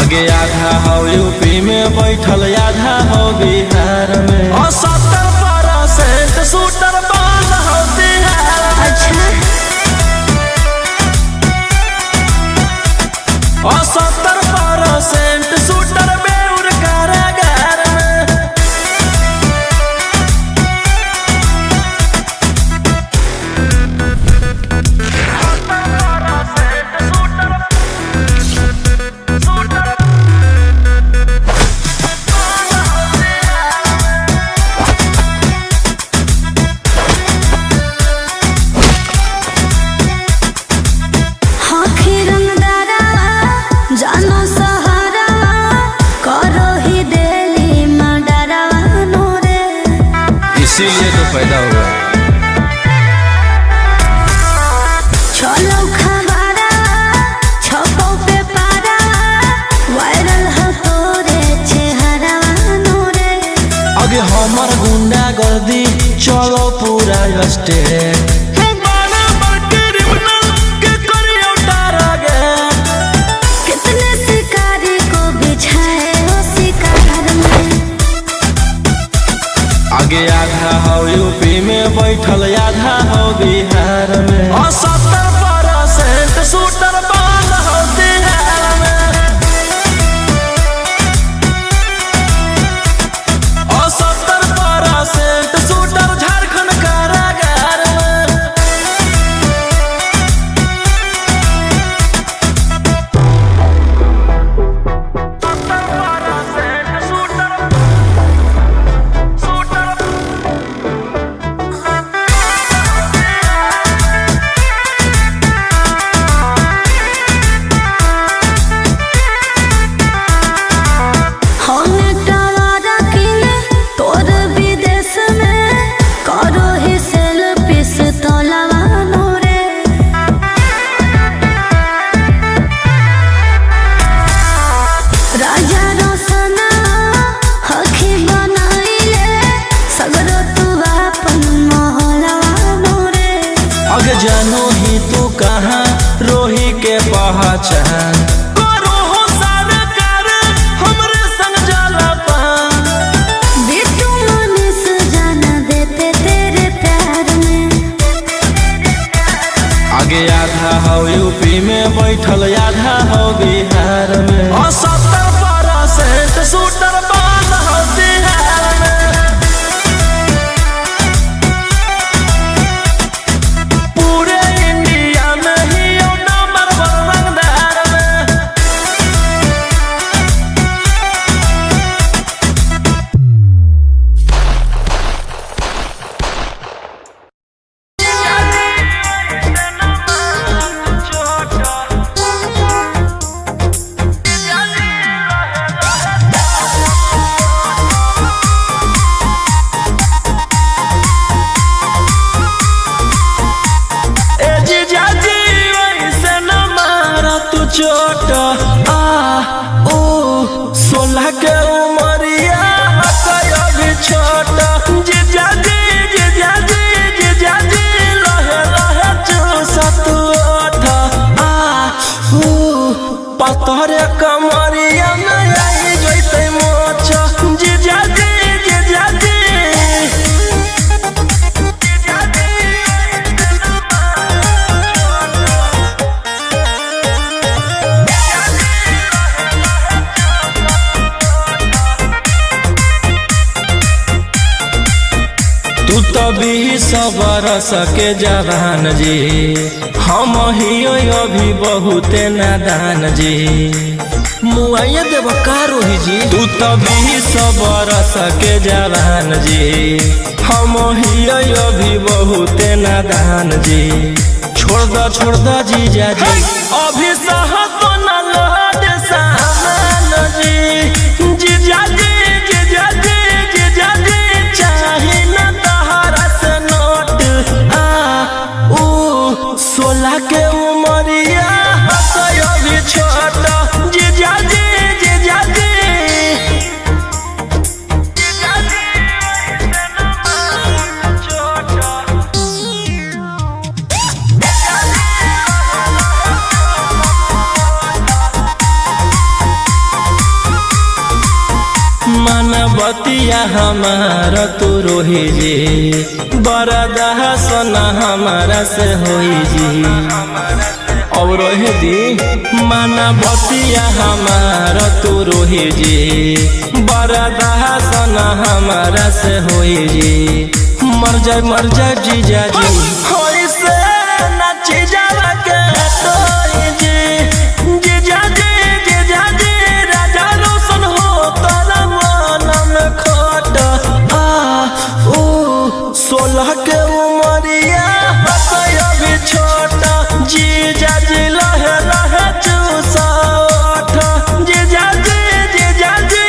आगे आधा हो यूपी में बैठल, आधा हो बिहार में। और 70% शूटर बंद हो बिहार में। अच्छा। और 70% शूटर बेउर कारागार में। आँखी रंगदारा जानो सहारा करो ही देली मडरावा नूरे। इसीलिए तो पैदा हुआ। चलो खबारा छपो पे पारा वायरल हो तोरे चेहरा नूरे। आगे हमर गुंडा गर्दी चलो पूरा स्टेट। कितने शिकारी को बिछाए हो शिकार में। आगे आधा हो यूपी में बैठल, आधा हो बिहार में। और 70% शूटर बंद हो बिहार में। और 70% शूटर झारखंड कारागार में। होने टवारा किले तोर विदेश में करो ही सेल्फी से तोलावा नूरे। राजा रोसना हखी बनाइले सगरो तू आपन मोहलावा नूरे। अगे जानो ही तू कहाँ रोही के पहचान करो हो सरकार हमरे संग जाला पान। बिट्टू मनीष जाना देते तेरे प्यार में। आगे आधा हो यूपी में बैठल, आधा हो बिहार में। और 70% शूटर बंद हो बिहार में। पूरे इंडिया में ही नंबर वन रंगदार में। ए जीजा जी वैसे न मारा तू चोट, आ ओ 16 के उमरिया अभी छोट। जीजा जी जीजा जी जीजा जी लहे लहे चूसा तू ओठ, आ ऊ पत्थर कमरिया में आई जैते मोच। जीजा जी जीजा जी तू तो 20 बरस के जवान जी, हम ही अभी बहुते नादान जी। मुआइया देव का रोही जी। तू तो 20 बरस के जवान जी, हम ही अभी बहुते नादान जी। छोड़ द छोड़ द जीजा जी, अभी सहत न लहट सामान जी। जीजा जी जीजा जी जीजा जी चाही न तहरा से नोट, आ ऊ 16 के उमरिया हतय अभी छोट। जीजा जी जीजा जी बतिया हमारा तू रोही जी, बरदाह सोना हमारा से होई जी। अब रोहे दी, माना बतिया हमारा तू रोही जी, बरदाह सोना हमारा से होई जी। मर जाए जीजा जी, होई से नाची जावा के तोई जी। जीजा जी, जीजा जी, राजा रोशन हो तारा मन में खोट। आ ऊ 16 के उमरिया हसय अभी छोट। जीजा जी लहे लहे चूसा ओठ। जीजा जी, जीजा जी।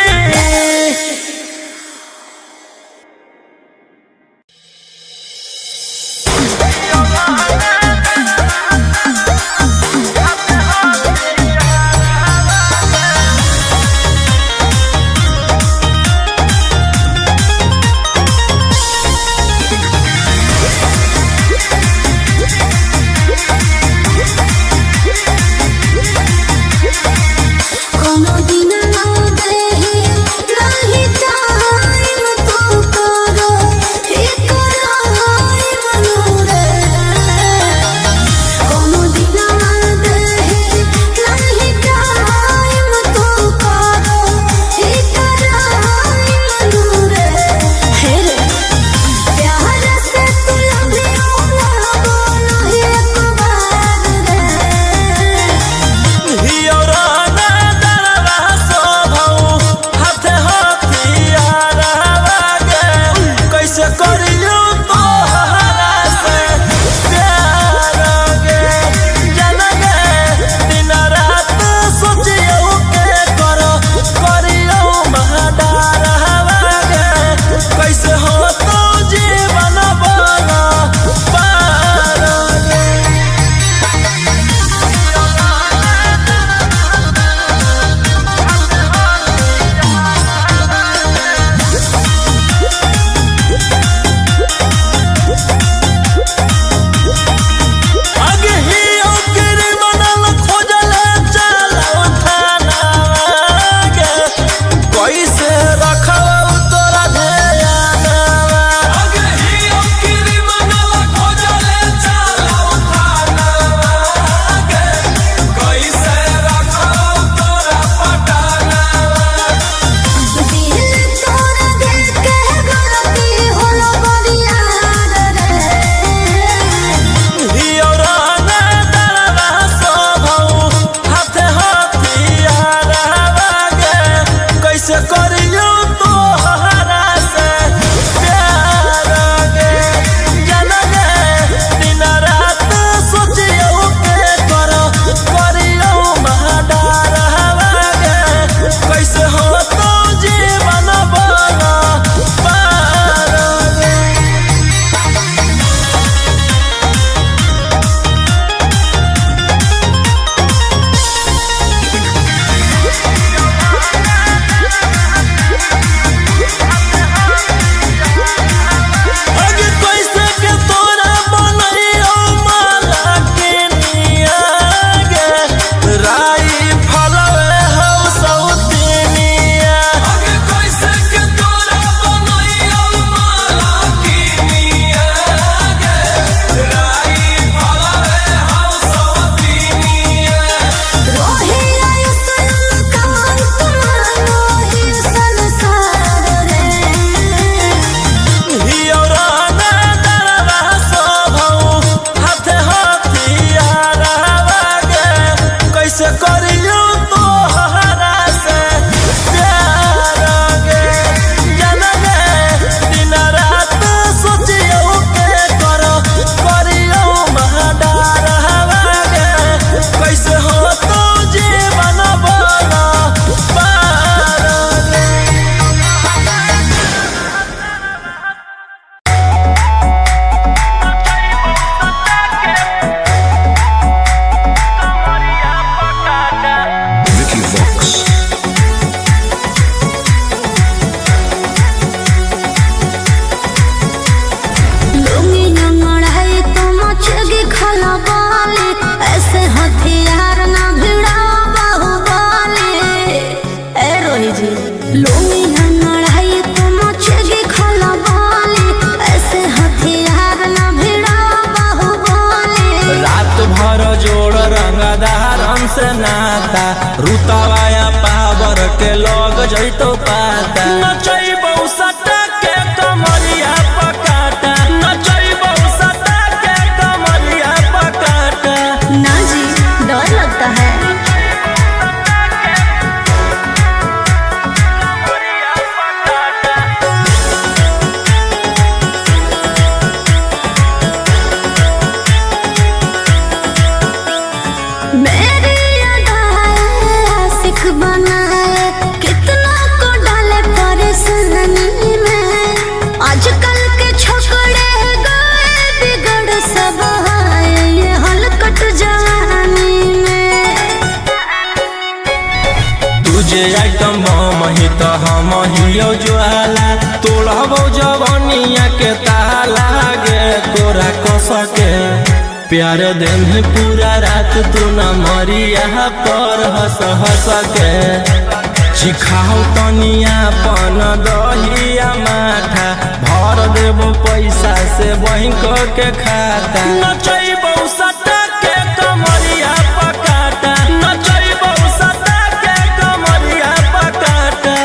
छाता, रुतवाया पावर के लग जैतो पाता। नचैबौ सटा के कमरिया पकाटा, नचैबौ सटा के कमरिया पकाटा। ना जी, डर लगता है। मेरी अदाएं आशिक बनाए, कितना को डाले परेशानी में। आजकल के छोकरे गए बिगड़ सब आए, ये हलकट जवानी में। तुझे आइटम बम ही तो हम हियो ज्वाला, तोड़बौ जवनिया के ताला गे तोरा कसके। प्यार देह पूरा रात तू न मरिया पर हंस हंस के। चिखाओ तनिया पन दहिया माठा, भर देबो पैसा से बैंक के खाता। नचैबौ सटा के कमरिया पकाटा, नचैबौ सटा के कमरिया पकाटा।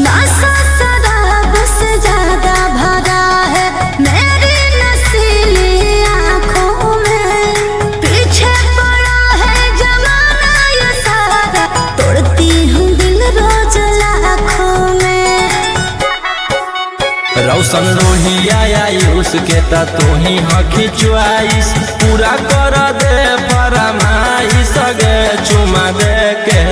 नशा शराब से ज्यादा भरा है मेरी नशीली आँखों में। पीछे पड़ा है जमाना ये सारा, तोड़ती हूँ दिल रोज लाखों में। रौशन रोहिया आयुष के त तोही हखी चुआइस, पूरा कर दे फरमाइश गे चुमा दे के।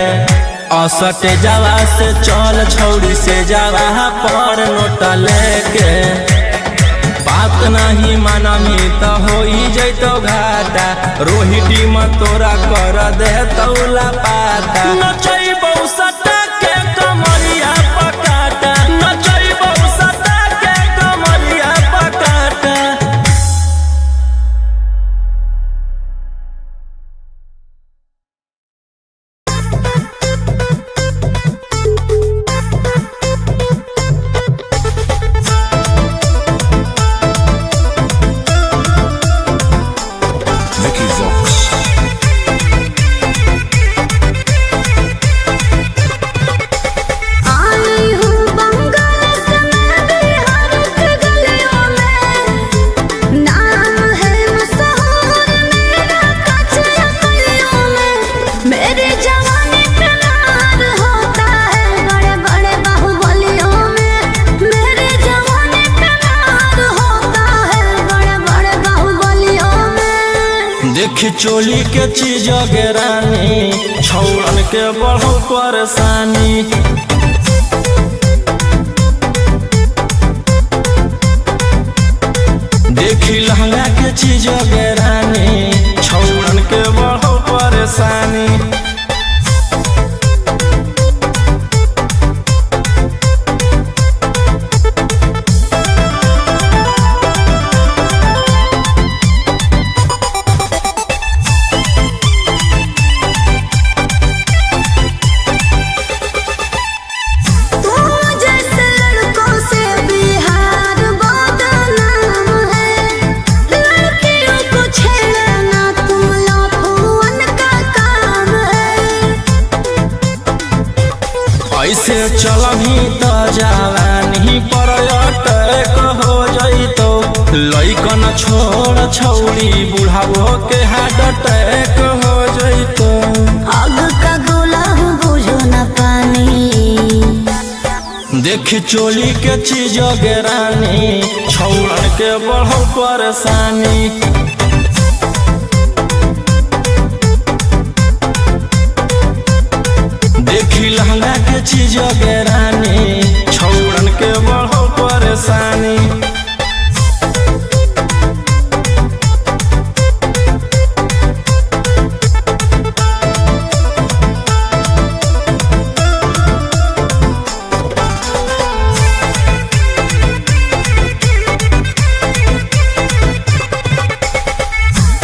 असटे जावा से चल छौड़ी से जावा पर नोटा लेके। बात नहीं मानमी त होई जैतो घाटा, रोही टीम तोरा कर दे तौला पाता। नचैबौ सटा के कमरिया पकाटा, नचैबौ सटा के कमरिया पकाटा। Mickey Vox. आई हूँ बंगाल से मैं बिहार के गलियों में, नाम है मशहूर मेरा कचरा गलियों में। मेरी जवानी पे नार होता है बड़े बड़े बाहुबलियों में। मेरी जवानी पे नार होता है बड़े बड़े बाहुबलियों में। देख चोली के चीज गे रानी, छौड़न के बढ़ो परेशानी। देखी लहंगा के चीज गे रानी, छौड़न के बढ़ो परेशानी। तुम जैसे लड़कों से बिहार बदनाम है, लड़कियों को छेड़ना तुम लाफुअन का काम है। ऐसे चलभी त जवानी पर अटैक हो जैतो, लइकन छोड़ छौड़ी बुढ़ावो के हार्ट अटैक हो जैतो। आग का गोला हूँ बुझो न पानी। देख चोली के चीज गे रानी, छौड़न के बढ़ो परेशानी। देखी लहंगा के चीज गे रानी, छौड़न के बढ़ो परेशानी।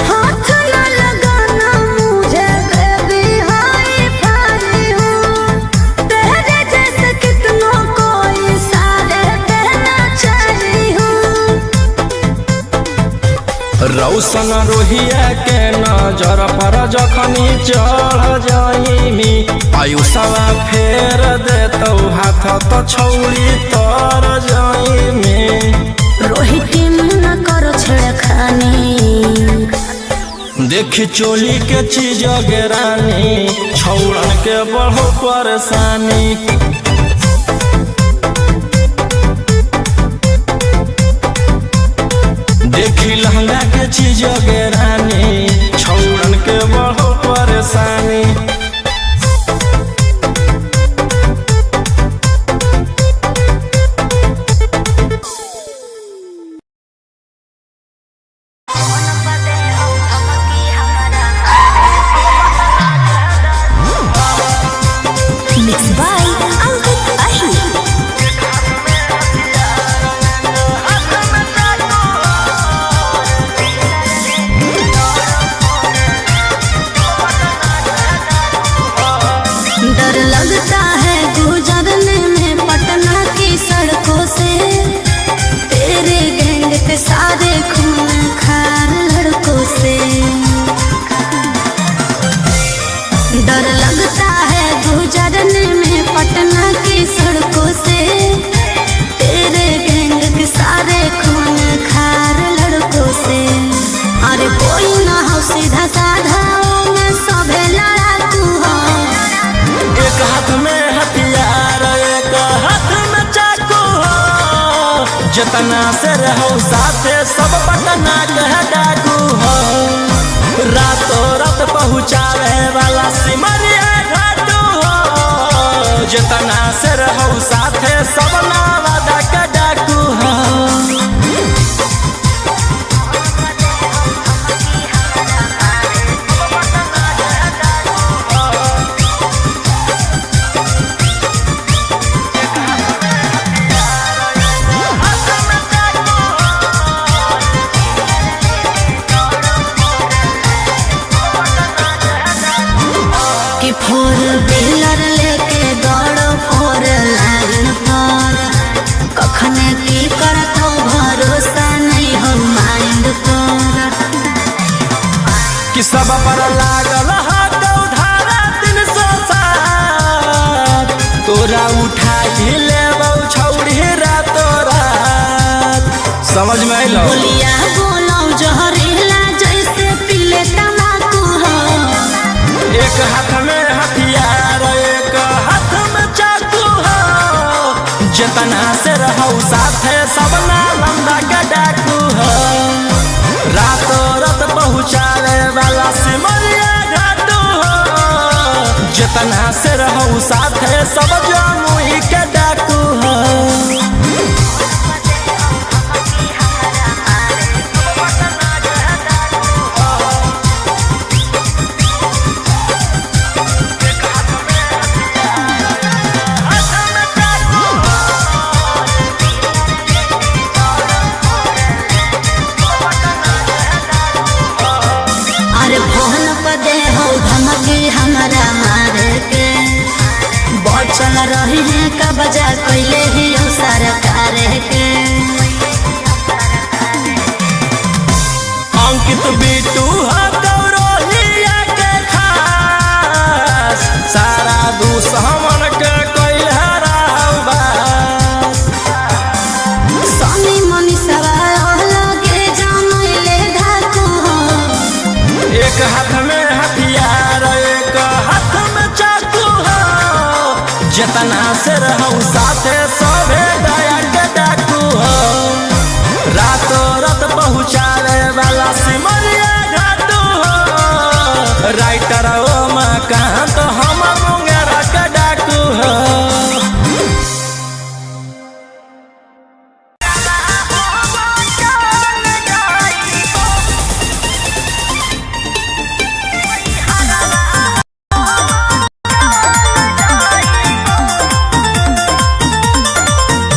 हाथ न लगाना मुझे बेबी। रौशन रोहिया के नजर पर जखनी चढ़ जाइमी, आयुषवा फेर देतौ हाथ त छौरी तर जाइमी। रोहित न करो छेड़खानी। देखी चोली के चीज गेरानी, छौड़न के बढ़ो परेशानी। देखी लहंगा के चीज गेरानी, छौड़न के बढ़ो परेशानी। मिक्स बाय अंकित अहिर। डर लगता है गुजरने में पटना की सड़कों से, तेरे गैंग के सारे खून खार लड़कों से। डर लगता है गुजरने में पटना की सड़कों से, तेरे गैंग के सारे खून खार लड़कों से। अरे कोई ना हो सीधा साधा, मैं सभे लड़ाकू हो। एक हाथ में हथियार, एक हाथ में चाकू हो, जितना से रहो साथे सब पटना कह डाकू हो। रातों रात पहुँचावे वाला सिमरिया घाटू हो, जितना से रहो साथे सब नावादा के डाकू हो। कि फोर व्हीलर लेके दौड़ो फोर लाइन पर, कखने की करतो भरोसा नहीं हो माइंड पर। कि सब पर लागल हाथ धारा 307, तोरा उठाई लेबौ छौड़ी रातो रात। समझ में अइलौ? बोलिया बोलो जहरीला जैसे पीले तमाकू हो। एक हाथ में हथियार, एक हाथ में चाकू हो, जितना से रहो साथे सब नालंदा के डाकू हो। रातों रात पहुँचावे वाला सिमरिया घाटू हो, जितना से रहो साथे सब जमुई के डाकू हो। अरे फोन पर दे हो धमकी हमरा मारे के, बचल रही है कब्जा कैले ही हो सरकार के। अंकित बिट्टू हथौरोहिया के खास, सारा दुश्मन के कैल हराबास। सोनी मनी सवार लगे जानले धाकू हो। एक हाथ में हथियार, एक हाथ में चाकू हो, जितना से रहो साथे सभे दया के डाकू हो। रातों रात पहुँचावे वाला सिमरिया घाटू हो, राइटर ओ मकान तो हम मुंगेरा के डाकू हो।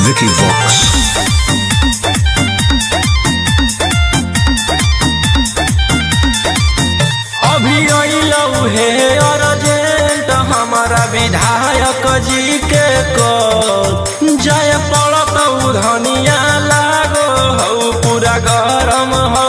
Vicky Vox. अभी अइलौ हे अर्जेंट हमारा विधायक जी के कॉल, जाय पड़त धनिया लागो हौ पूरा गरम हौ।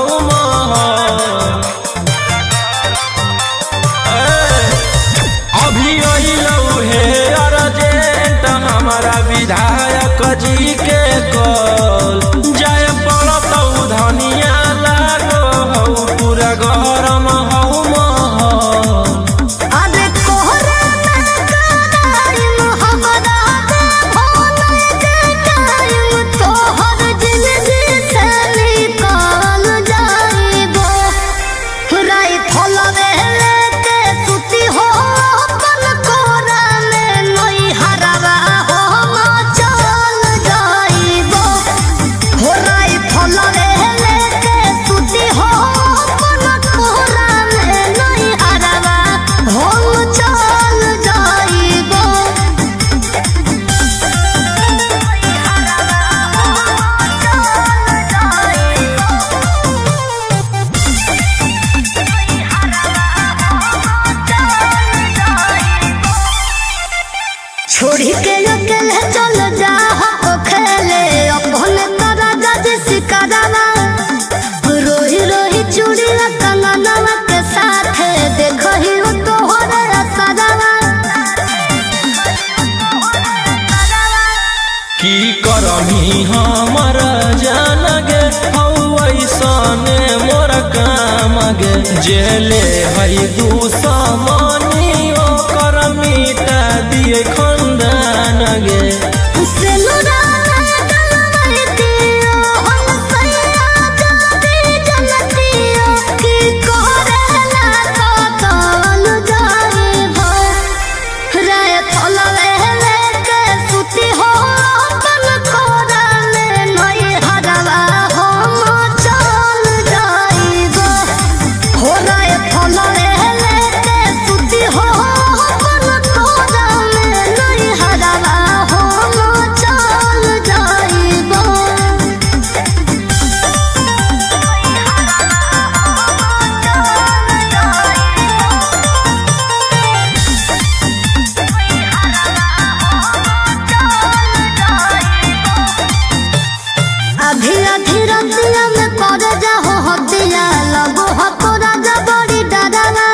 छोड़ी के अकेले चल जा हो खेले अपन तोरा जज सिकरवा। रोही रोही चूड़िया कंगनवा के साथ देखो ही हो तोहरे असरवा। की करमी हमर जान गे, हौ ऐसने मोर काम गे। जेले हई दुश्मनी ओकर मिटा दिए खंदान गे। आधी आधी रतिया में कर जाहो हतिया लगो हो तोरा जबरी डरावा।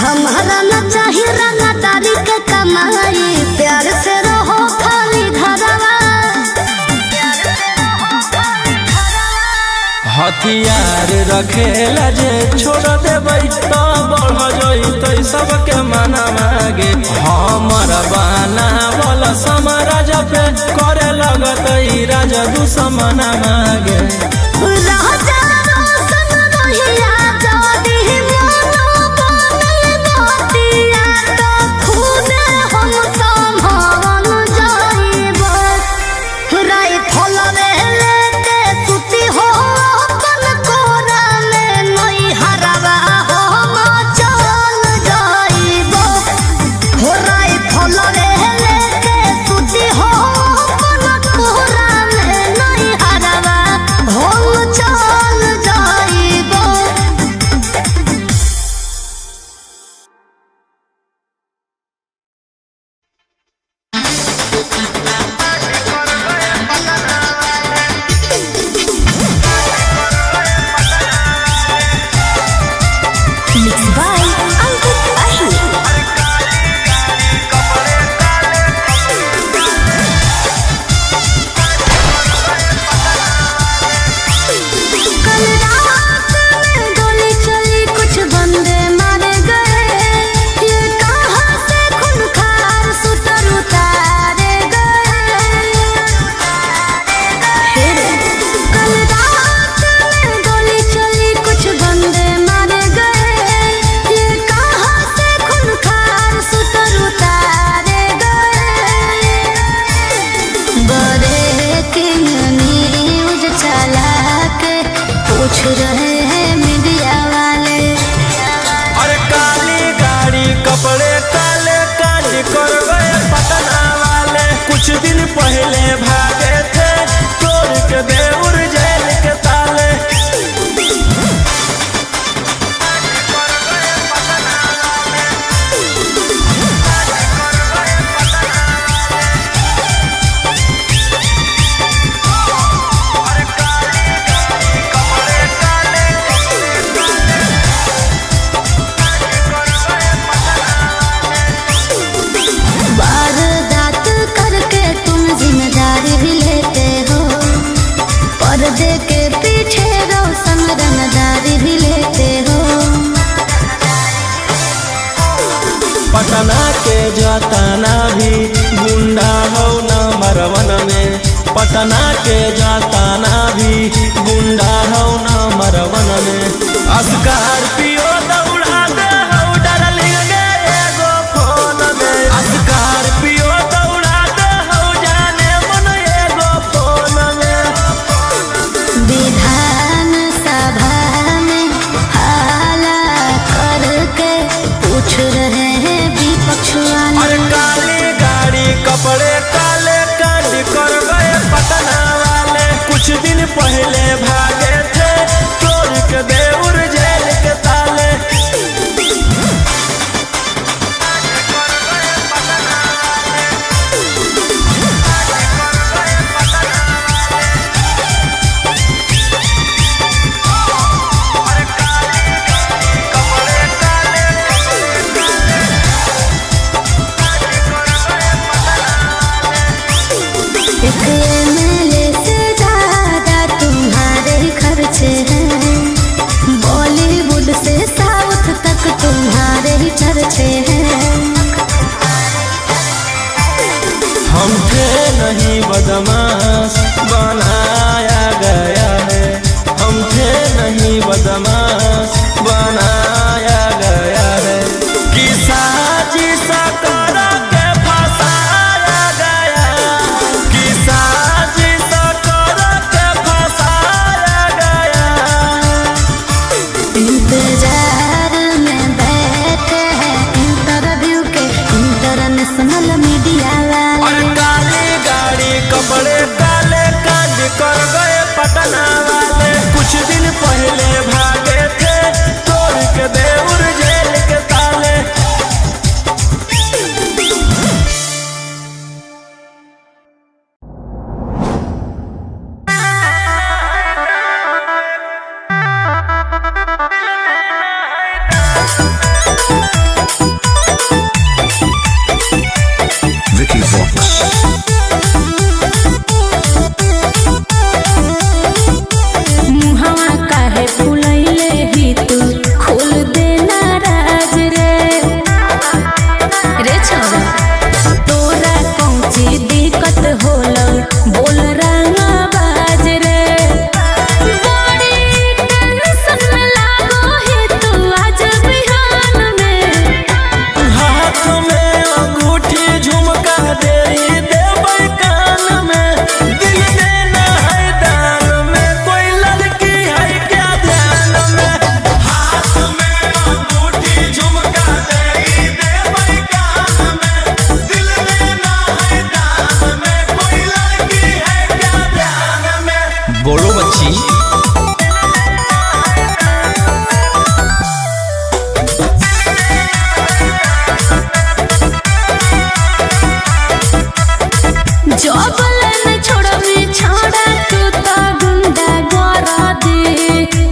हमारा न चाही रंगदारी के कमाई, प्यार से रहो खाली घरवा। हथियार रखेला जे छोड़ देबै त बढ़ जइतै सबके मना मागे। हमर बनावल समराज पे करे लगतै राजा दुश्मन मागे। राजा रोशन रहिया जादी मोनो बनल बतिया तो खूने हम संभावन जाइब। राइफल लेके सुती हो अपन कोरा में नई हरवा हम चल जाइब। हो राइफल लेके सुती हो अपन कोरा में नई हरवा हम चल जाइब। Mixed by Ankit Ahi. कल रात में गोली चली कुछ बंदे मारे गए, ये कहाँ से खूंखार सुतर उतारे गए। कल रात में गोली चली कुछ बंदे मारे गए, ये कहाँ से खूंखार सुतर उतारे गए। ब्रेकिंग न्यूज चला के पूछ रहे हैं मीडिया वाले। अरे काली गाड़ी कपड़े काले काली कर गए पटना वाले। कुछ दिन पहले भागे थे तोड़ के बेउर जेल के ताले। वारदात करके तुम जिम्मेदारी भी लेते हो, पर्दे के पीछे रोशन रंगदारी भी लेते हो। पटना के जताना भी गुंडा हो न मरवन में। पटना के जताना भी गुंडा हो न मरवन में। स्कॉर्पियो दौड़ा दे हो डरलिंग गे एगो फोन में। स्कॉर्पियो दौड़ा दे हो जाने मन एगो फोन में। विधान सभा में हाला करके पूछ रहे हैं विपक्ष वाले। अरे काली गाड़ी कपड़े काले काली कर गए पटना वाले। कुछ दिन पहले भागे थे तोड़ के बेउर जेल के ताले। नेशनल मीडिया और वाले। काली गाड़ी कपड़े काले कांड कर गए पटना वाले। कुछ दिन पहले भागे थे तोड़ के देउर जेल के ताले। Vicky Vox. मुहावा काहे फुलैले ही तू खोल देना राज रे। रे छोरा तोरा कौची दिक्कत होला बोल रंगा बाज रे। बड़ी टेंशन में लागो ही तू आज बिहान में। हाथ में अंगूठी झुमका दे देबै कान में। दिल देना है दान में कोई लड़की है क्या ध्यान में। हाथ में अंगूठी झुमका दे देबै कान में। दिल देना है दान में कोई लड़की है क्या ध्यान में। बोलो बच्ची। जबलन छोड़बी छोड़ा तू तो गुंडा गोरा दे।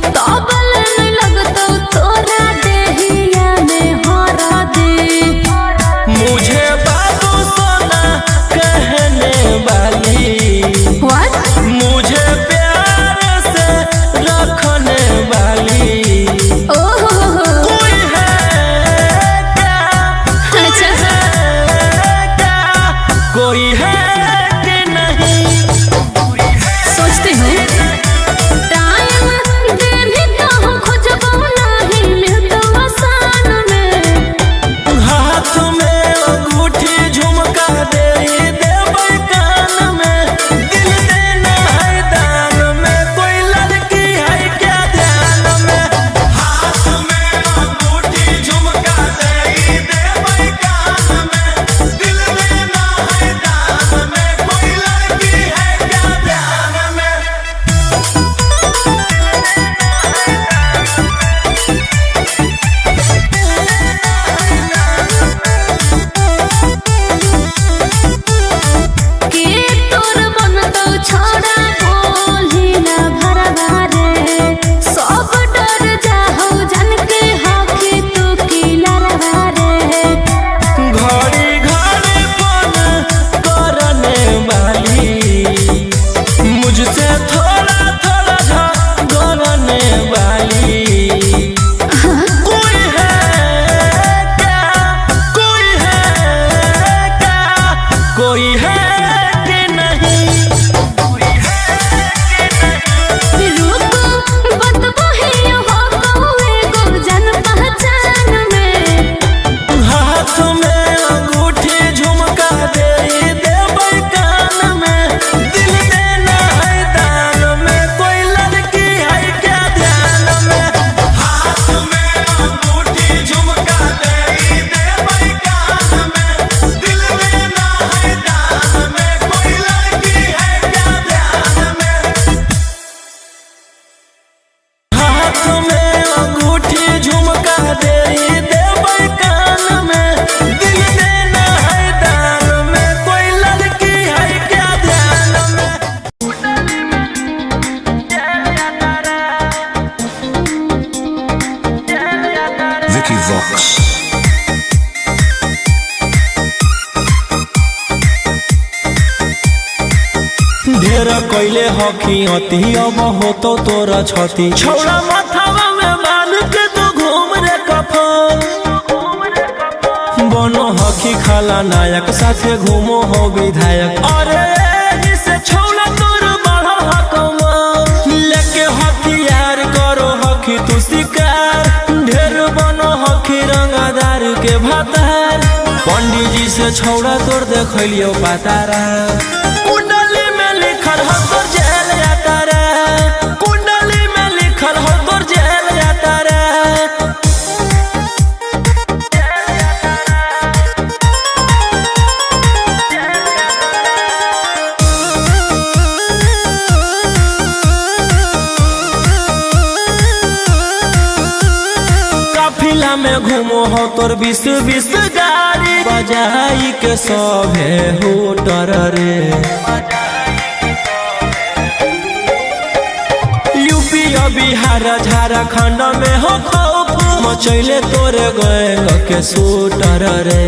तबलन लगतो तोरा देहिया में हरा दे। मुझे बाबू सोना कहने वाली, What? मुझे प्यार से रखने वाली ओहो कोई है क्या? अच्छा है क्या? कोई है कि नहीं? सोचते हो टाइम देनी तो हम खोजबो नहीं मिलतो आसान में। हाथ में अंगूठी झुमका दे देबै कान में। दिल देना है दान में कोई लड़की है क्या ध्यान में। हाथ में अंगूठी झुमका दे देबै कान में। दिल देना है दान में कोई लड़की है क्या ध्यान में। के तोर बनतो छोड़ा बोली ना भरवा रे। सब डर जाहो जन के हकी तू की लरवा रे। घड़ी घड़ी फोन करने वाली, मुझसे थोड़ा थोड़ा झगड़ने वाली कोई है क्या? कोई है क्या? कोई है कि नहीं? रुको बतबो ही हो कौए गो जन पहचान में। हाथ में अंगूठी झुमका दे देबै कान में। दिल देना है दान में कोई लड़की है क्या ध्यान में। हाथ में अंगूठी झुमका दे देबै कान में। दिल देना है दान में कोई लड़की है क्या ध्यान में। हाथ में अंगूठी झुमका दे देबै कान में। दिल देना है दान में कोई लड़की है क्या ध्यान में। Vicky Vox. ढेर कैले हकी अति अब होतो तोरा छति। छौड़ा माथावा में बांध के तू घूम रे कफन। बनो हकी खाला नायक साथे घूमो हो विधायक। अरे एही से छौड़ा तोर बढ़ल हकमा। लेके हथियार करो हकी तू शिकार। ढेर बनो हकी रंगादार के भातार। पंडित जी से छौड़ा तोर देखलियो पातारा। कुंडली में लिखल हो तोर जेल यातारा। कुंडली में लिखल हो तोर जेल यातारा। में घूमो हो तोर बीस बीस गाड़ी बजाई के सभे होटर रे। यूपी और बिहार झारखंड में हो खौफ मचैले तोरे गैंग के शूटर रे।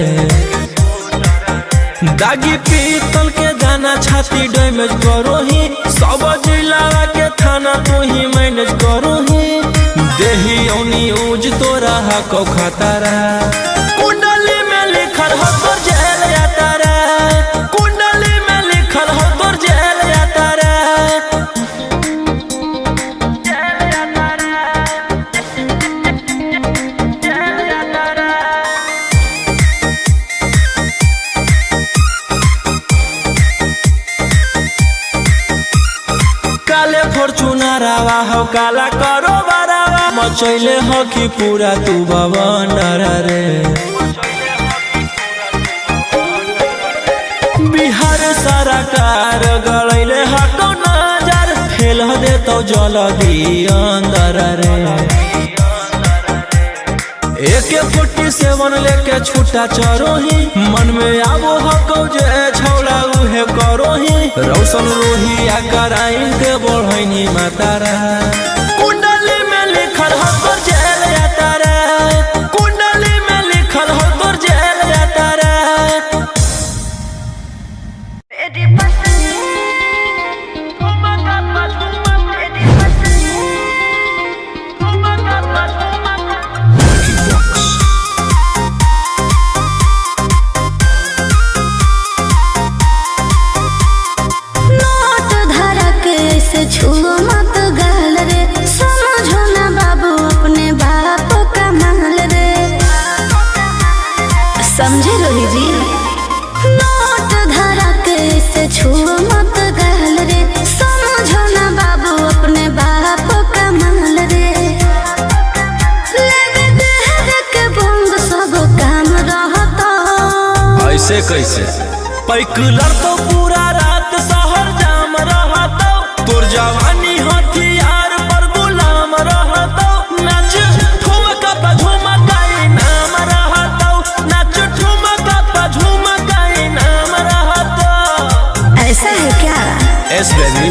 दागी पीतल के दाना छाती डैमेज करो ही, सब जिला के थाना तू ही मैनेज करो ही। देही औनी ऊज तोरा हको खतरा, कुंडली में लिखल हो तोर जेल यात्रा, कुंडली में लिखल हो तोर जेल यात्रा। काले फॉर्चूनरवा हो काला करो बरावा, मचैले हो कि पूरा तू बवंडर रे। बिहार सरकार गड़ैले हको नजर, फेल दे तो जल्दी अंदर रे। AK-47 लेके छूटा चरोही, मन में आवो हको जे छौड़ा उहे करोही। रौशन रोही आ कराइन के बढ़ैनी मातारा, कुंडली में लिखल हो तोर जेल यात्रा, कुंडली में लिखल हो तोर जेल यात्रा। Vicky Vox. Note धरा के ऐसे छुओ मत गाल रे, समझो ना बाबू अपने बाप का माल रे, समझे रोही जी। नोट धरा के ऐसे छुओ मत गाल रे, समझो ना बाबू अपने बाप का माल रे। लेवे देहवे के बोंग सब काम रहता, ऐसे कैसे पैकुलर तो पूरा रात शहर जाम रहतो, तोर जवानी हथियार पर गुलाम रहतो। नाच ठुमका पा झुमका इनाम रहतो, नाच ठुमका पा झुमका इनाम रहतो। ऐसा है क्या? Yes baby.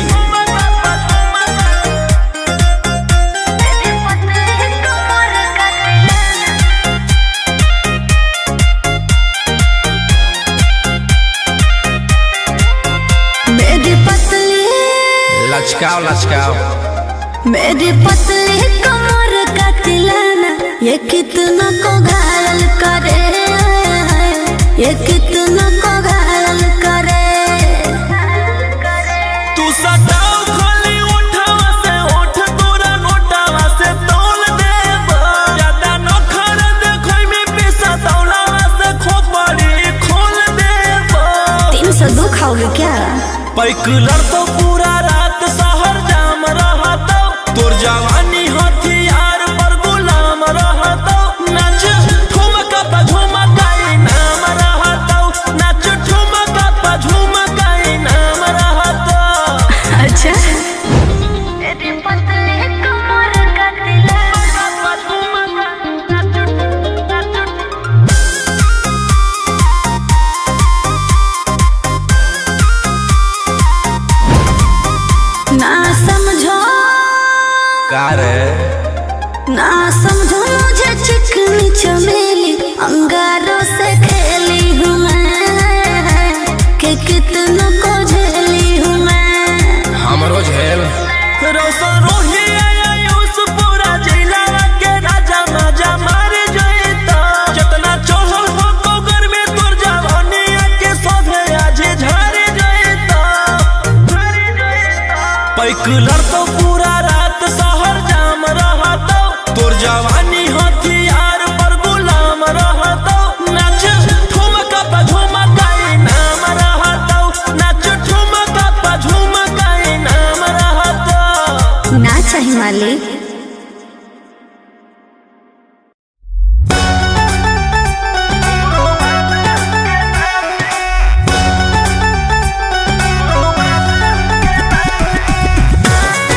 मेरी पतली लचकाओ लचकाओ, मेरी पतली कमर का तिलाना, ये कितना को घायल करे, ये कितना को घायल करे। तू सटाओ खोली उठावा से उठ तोरा नोटावा से तोल देब, ज्यादा नखर देखै में पैसा तौलावा से खोपड़ी खोल देब। 302 खाओगे क्या? पैकुलर तो पूरा रात शहर जाम रहतो, तोर जवानी हथियार पर गुलाम रहतो। नाच ठुमका पा झुमका इनाम रहतो, नाच ठुमका पा झुमका इनाम रहतो। अच्छा। ना समझो का रे, ना समझो मुझे चिकनी चमेली, अंगारों से खेली हूँ मैं, कि कितनों को झेली हूँ मैं। हमरो झेल रौशन रोही आयुष पूरा जिला के राजा माजा मारे जइता, जतना चढ़ल हो गोगर में तोर जवानी के सभे आज झारे जइता। पैकुलर तो पूरा रात शहर जाम रहतो, तोर जवानी हथियार पर गुलाम रहतो। नाच ठुमका पा झुमका इनाम रहतो, नाच ठुमका पा झुमका इनाम रहतो। ना चाहिए मालिक। Thank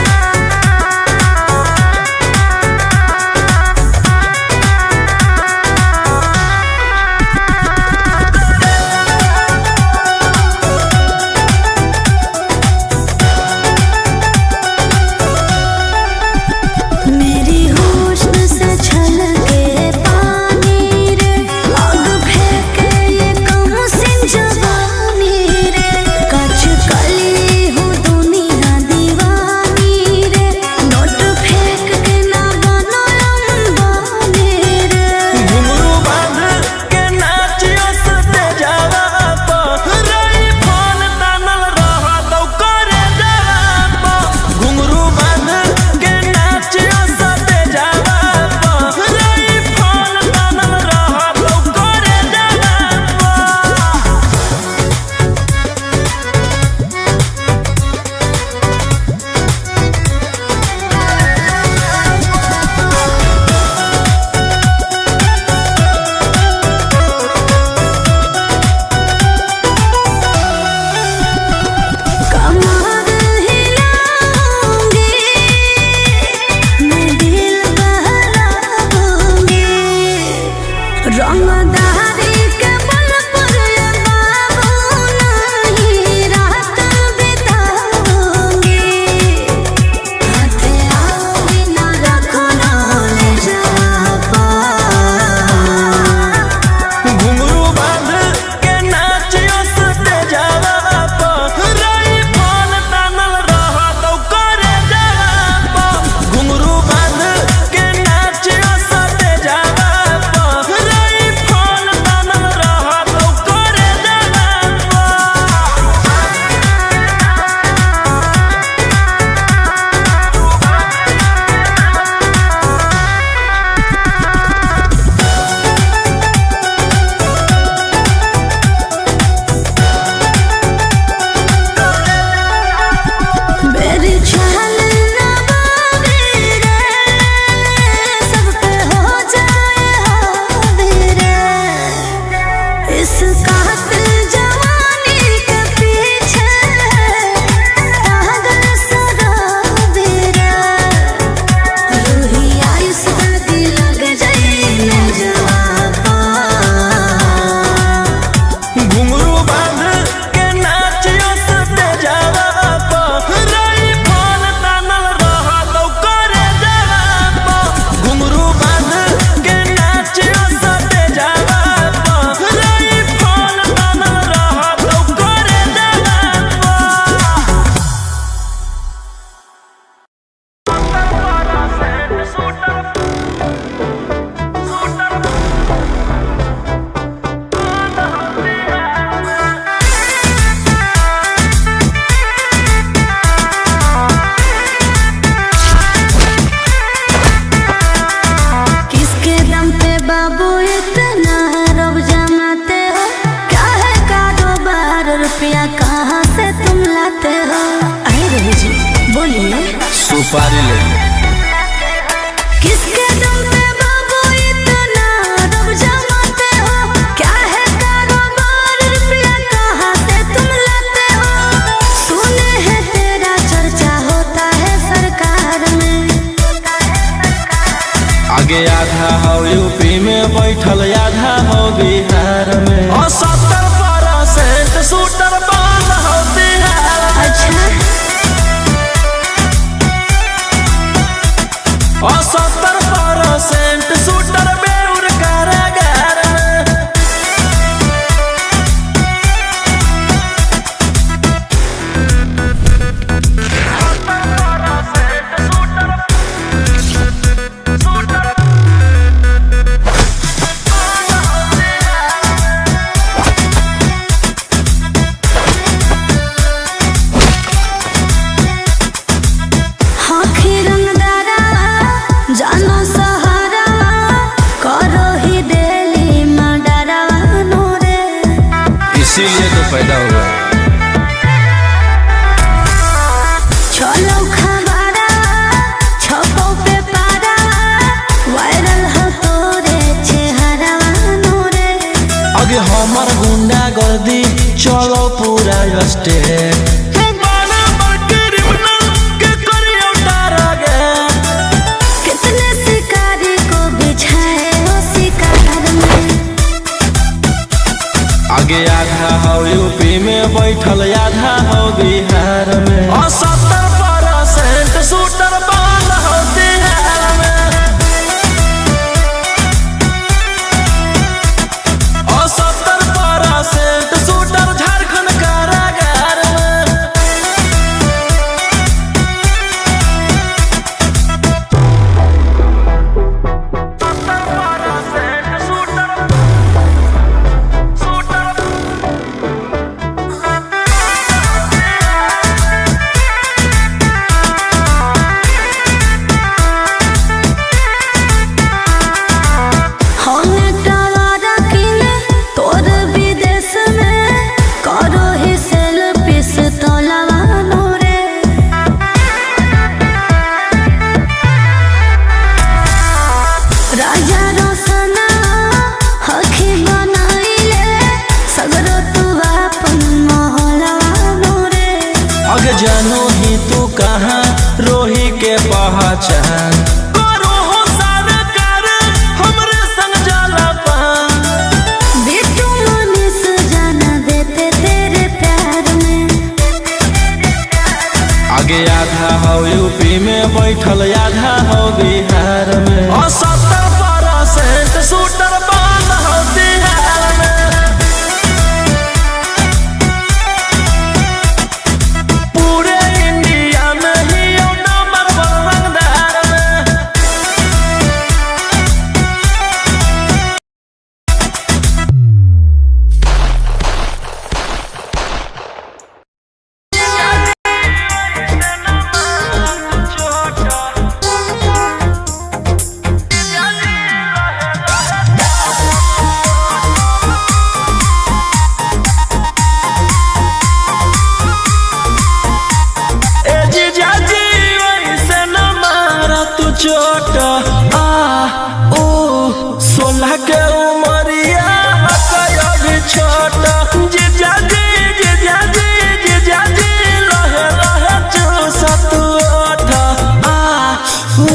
सुपारी ले। किसके दम पे बाबू इतना रब जमाते हो? क्या है कारोबार, रुपया कहाँ से तुम लाते हो? सुने हैं तेरा चर्चा होता है सरकार में। आगे आधा हो यूपी में बैठल, आधा हो बिहार में। और 70% शूटर बंद हो बिहार में। अच्छा। और 70% शूटर बेउर कारागार में। हाँ खीरंगदारा जानो सहारा, करो ही दिली मडरा नूरे। इसीलिए तो पैदा हुआ। चलो खबारा छपो पे पारा, वायरल हो तोरे चेहरा नूरे। आगे हमर गुंडा गर्दी चलो पूरा स्टेट। कितने शिकारी को बिछाए हो शिकार में। आगे आधा हो यूपी में बैठल, आधा हो बिहार में। और 70% शूटर बंद हो बिहार में। और 70% शूटर झारखंड कारागार में। होने टावारा किने तोर विदेश में, करो ही सेल पिस तोलावा नूरे। राजा रोसना हखी बनाइले, सगरो तू आपन मोहलावा नूरे। अगे जानो ही तू कहाँ रोही के पहचान, करो हो सरकार हमरे संग जाला पान। बिट्टू मनीष जाना देते तेरे प्यार में। आगे आधा हो यूपी में बैठल, आधा हो बिहार में। और 70% शूटर बंद हो बिहार में। पूरे इंडिया में ही नंबर वन रंगदार में। ए जीजा जी वैसे न मारा तू चोट, आ ओ 16 के उमरिया अभी छोट। जीजा जी जीजा जी जीजा जी लहे लहे चूसा तू ओठ, आ ऊ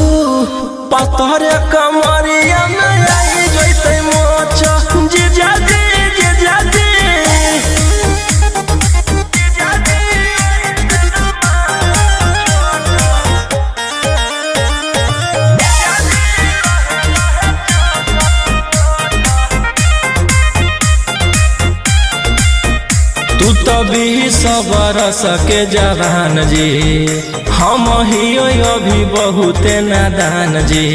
पतरे कमरिया में आई जैते मोच। जीजा जी जीजा जी तू तो 20 बरस के जवान जी, हम ही अभी बहुते नादान जी।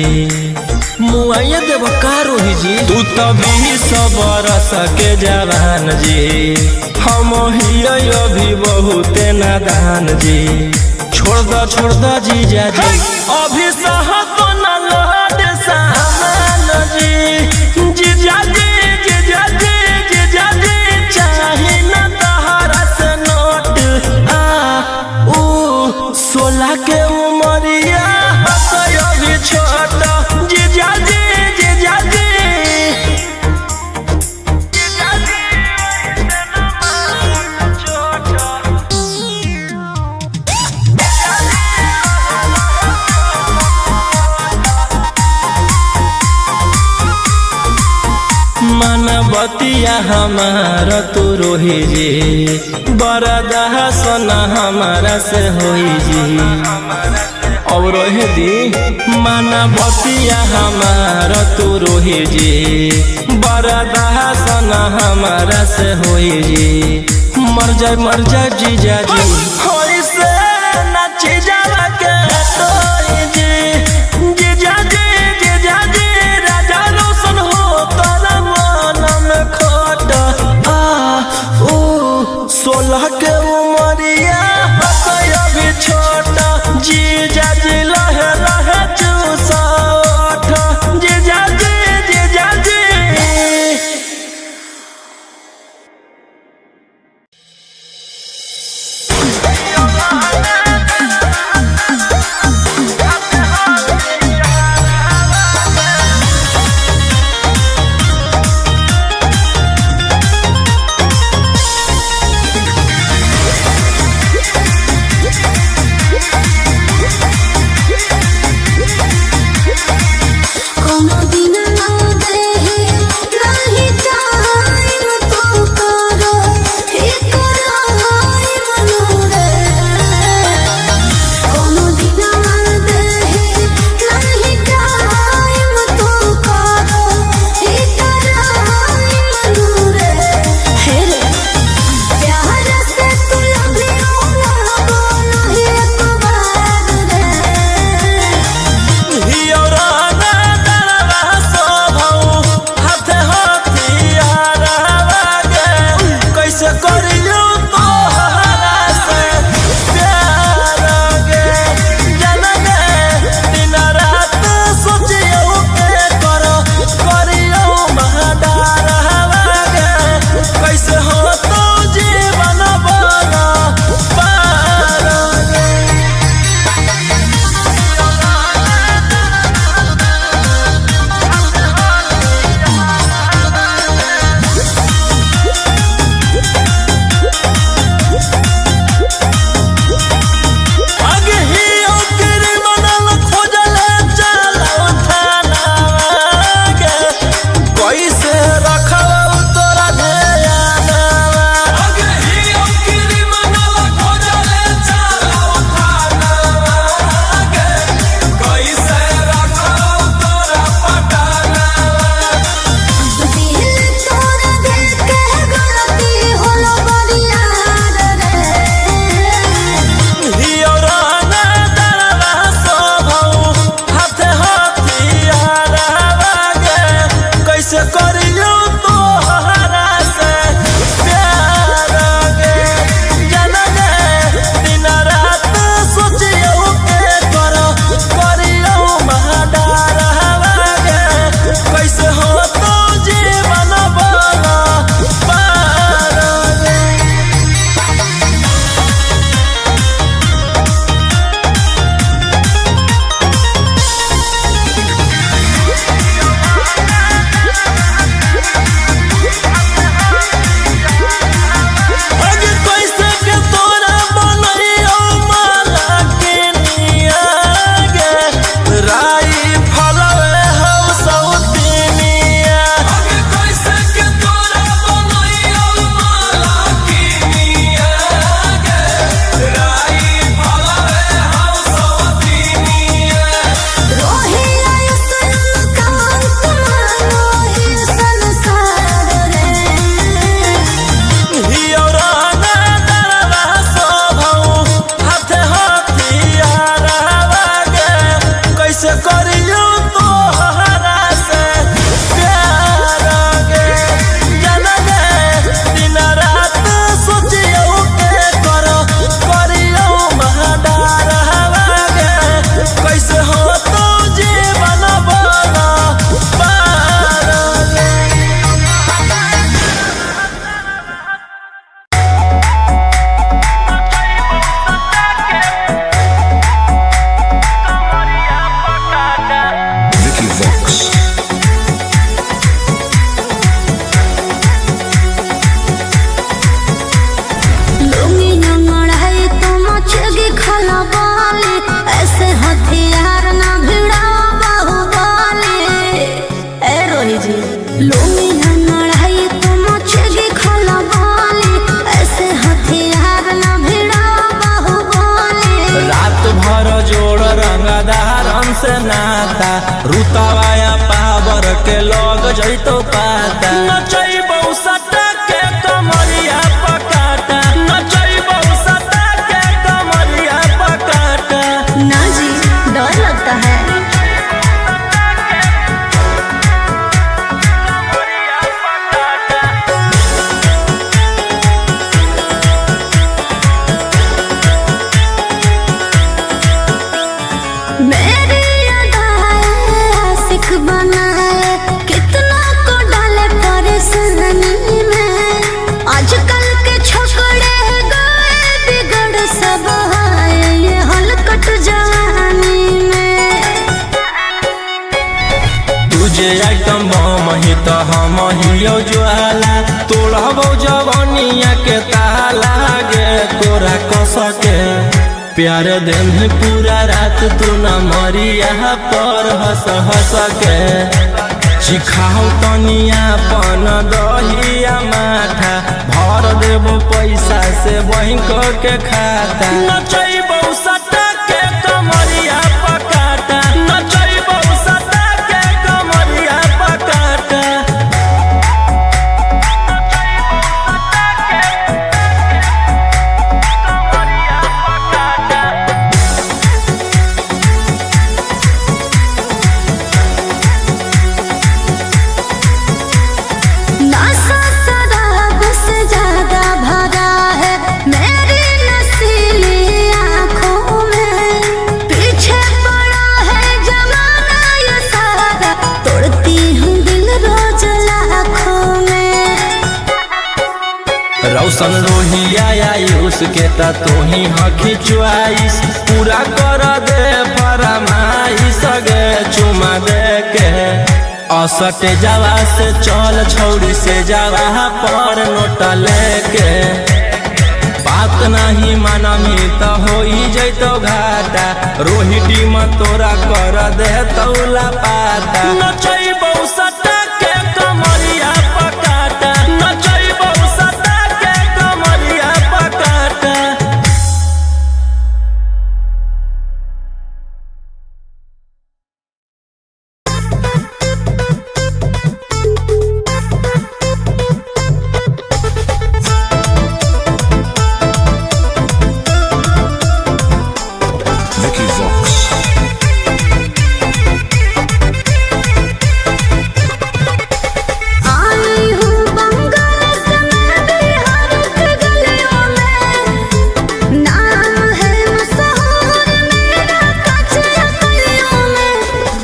मुआइया देव का रोही जी, तू तो 20 बरस के जवान जी, हम ही अभी बहुते नादान जी। छोड़ द जीजा जी, अभी सहत न लहद सामान जी। जीजा जी जीजा जी जीजा जी चाही न तहरा से नोट, आ ऊ 16 के उमरिया बतिया हमार तू रोही जी, बरदा सोना हमारा से होई जी। अब रोहे दी, माना बतिया हमार तू रोही जी, बरदा सोना हमारा से होई जी। मर जाए मर जाए जीजा जी, होई से नाची जावा के तोई जी। जीजा जी जीजा जी राजा रोशन हो तारा मन में खोट आ ऊ 16 के उमरिया हतय अभी छोटा। जीजा जी लहे लहे चूसा ओठ। जीजा जी जीजा जी। जैतो पाता। नचैबौ सटा के कमरिया पकाटा, नचैबौ सटा के कमरिया पकाटा। ना जी, डर लगता है। मेरी अदाएं आशिक बनाए, कितना को डाले परेशानी में। आजकल के छोकरे गए बिगड़ सब आए, ये हलकट जवानी में। तुझे आइटम बम ही तो हम हियो ज्वाला, तोड़बौ जवानिया के ताला गे तोरा कसके। प्यार देह पूरा रात तू न मरिया पर हंस हंस के। सिखाओ तनिया पन दहिया माथा, भर देबो पैसा से बैंक के खाता। नचैबौ सटा के कमरिया पकाटा, नचैबौ सटा के कमरिया पकाटा। नशा शराब से ज्यादा भरा है मेरी नशीली आँखों में। पीछे पड़ा है जमाना ये सारा, तोड़ती हूँ दिल रोज लाखों में। रौशन रोहिया आयुष के त तोही हखी चुआइस, पूरा कर दे फरमाइश गे चुमा दे के। असटे जावा से चल छौड़ी से जावा पर नोट लेके। बात नहीं मानमी त होई जैतो घाटा, रोही टीम तोरा कर दे तौला पाता। नचैबौ सटा के कमरिया पकाटा, नचैबौ सटा के कमरिया पकाटा। Vicky Vox. आई हूँ बंगाल से मैं बिहार के गलियों में, नाम है मशहूर मेरा कचरा गलियों में।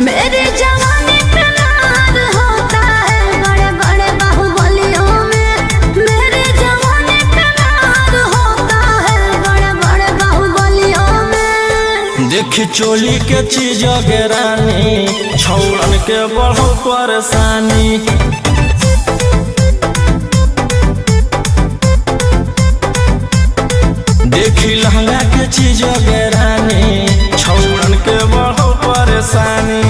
मेरी जवानी पे नाज होता है बड़े बड़े बाहुबलियों में। मेरी जवानी पे नाज होता है बड़े बड़े बाहुबलियों में। देख चोली के चीज गे रानी, छौड़न के बढ़ो परेशानी। देखी लहंगा के चीज गे रानी, छौड़न के बढ़ो परेशानी।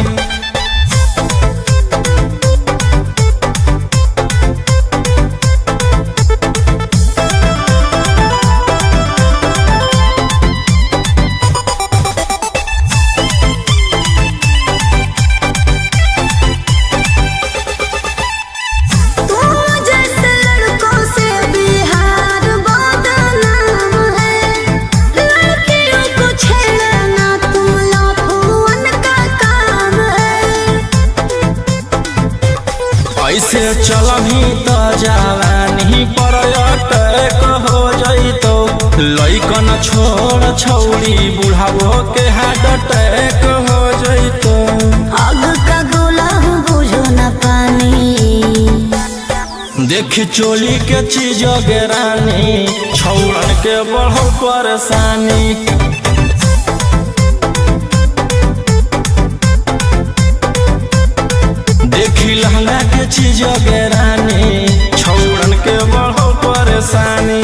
तुम जैसे लड़कों से बिहार बदनाम है, लड़कियों को छेड़ना तुम लाफुअन का काम है। ऐसे चलभी त जवानी पर अटैक हो जैतो, लइकन छोड़ छौड़ी बुढ़ावो के हार्ट अटैक हो जैतो। आग का गोला हूँ बुझो न पानी। देख चोली के चीज गे रानी, छौड़न के बढ़ो परेशानी। देखी लहंगा के चीज गे रानी, छौड़न के बढ़ो परेशानी।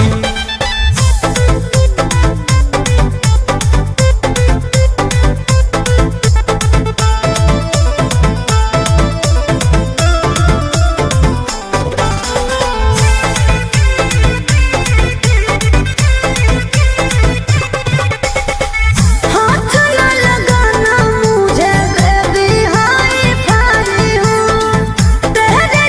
हाथ न लगाना मुझे बेबी हाय फाई हूँ, तेरे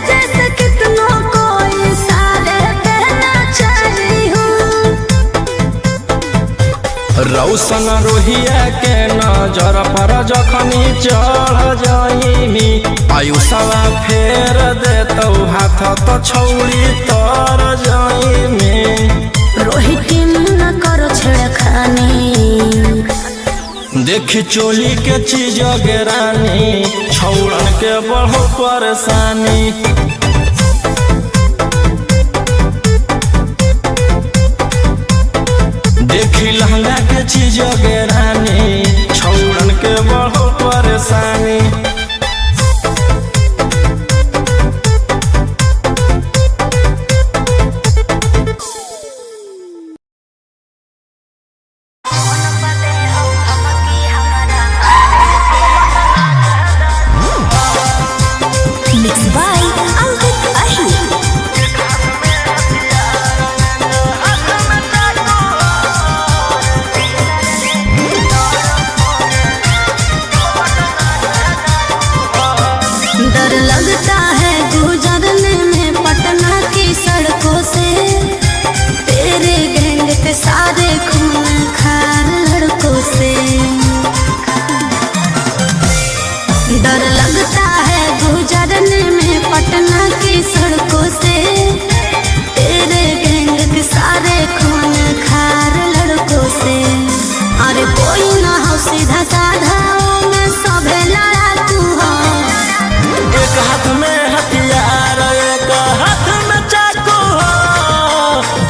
रौशन रोहिया के नजर पर जखनी चढ़ जाइमी, आयुषवा फेर देतौ हाथ तो छौड़ी तर जाइमी। रोहित न करो छेड़खानी। देखी चोली के चीज गेरानी, छौड़न के बढ़ो परेशानी। देखी लहंगा के चीज गेरानी, छौड़न के बढ़ो परेशानी। Mix by Ankit Ahi. डर लगता है गुजरने में पटना की सड़कों से, तेरे गैंग के सारे खून खार लड़कों से। डर लगता है गुजरने में पटना की सड़कों से, तेरे गैंग के सारे खून खार लड़कों से। अरे कोई ना हो सीधा साधा में सभे लड़ाकू हो। एक हाथ में हथियार एक हाथ में चाकू हो,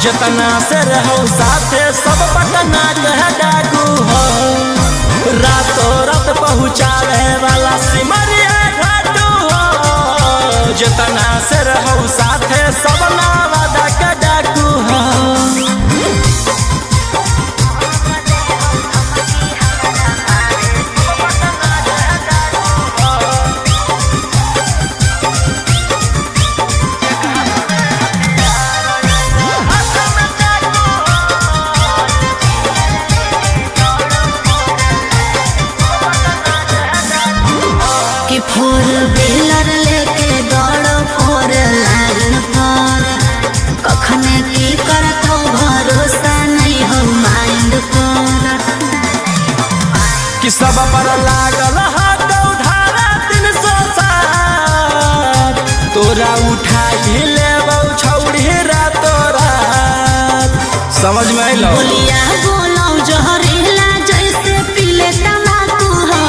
जितना से रहो साथे सब पटना के डाकू हो। रातों रात पहुँचावे वाला सिमरिया घाटू हो, जितना से रहो साथे सब नावादा के डाकू हो। कि फोर व्हीलर लेके दौड़ो फोर लाइन पर, कखने की करतो भरोसा नहीं हो माइंड पर। कि सब पर लागल हाथ उधारा 307, तोरा उठाई लेबौ छौड़ी रातो रात। समझ में अइलौ? बोलिया बोलो जहरीला जैसे पीले तम्बाकू हो।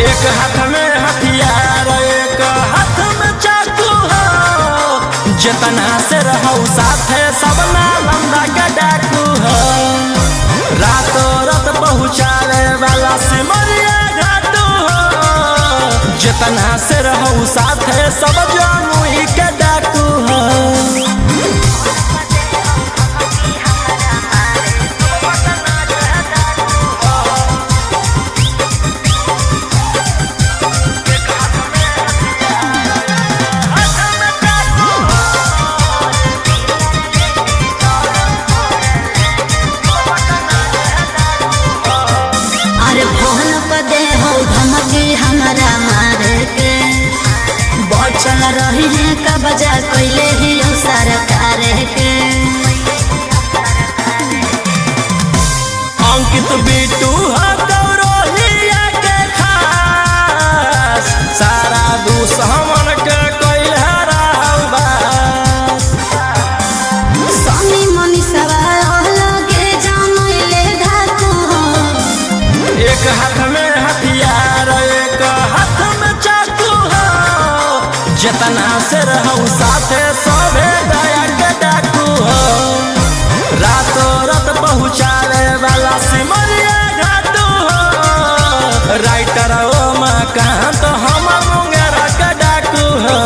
एक हाथ में हथियार एक हाथ में चाकू हो, जितना से रहो साथे सब नालंदा के डाकू हो। रातों रात पहुँचावे वाला सिमरिया घाटू हो, जितना से रहो साथे सब जमुई के डाकू हो। अरे फोन पर दे हो धमकी हमरा मारे के, बचल रही है कब्जा कैले ही हो सरकार के। अंकित बिट्टू हटौरोहिया के खास, सारा दुश्मन के कैल हराबास। स्वामी मनीषवा लगे जानले धाकू हो। एक हाथ में हथियार एक हाथ में चाकू हो, जितना से रहो साथे सभे दया के डाकू हो। रातों रात पहुँचावे वाला सिमरिया घाटू हो, राइटर ओ मकान तो हम मुंगेरा के डाकू हो।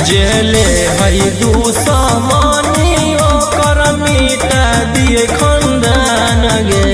जेले हई दुश्मनी ओकर मिटा दिए खंदान गे।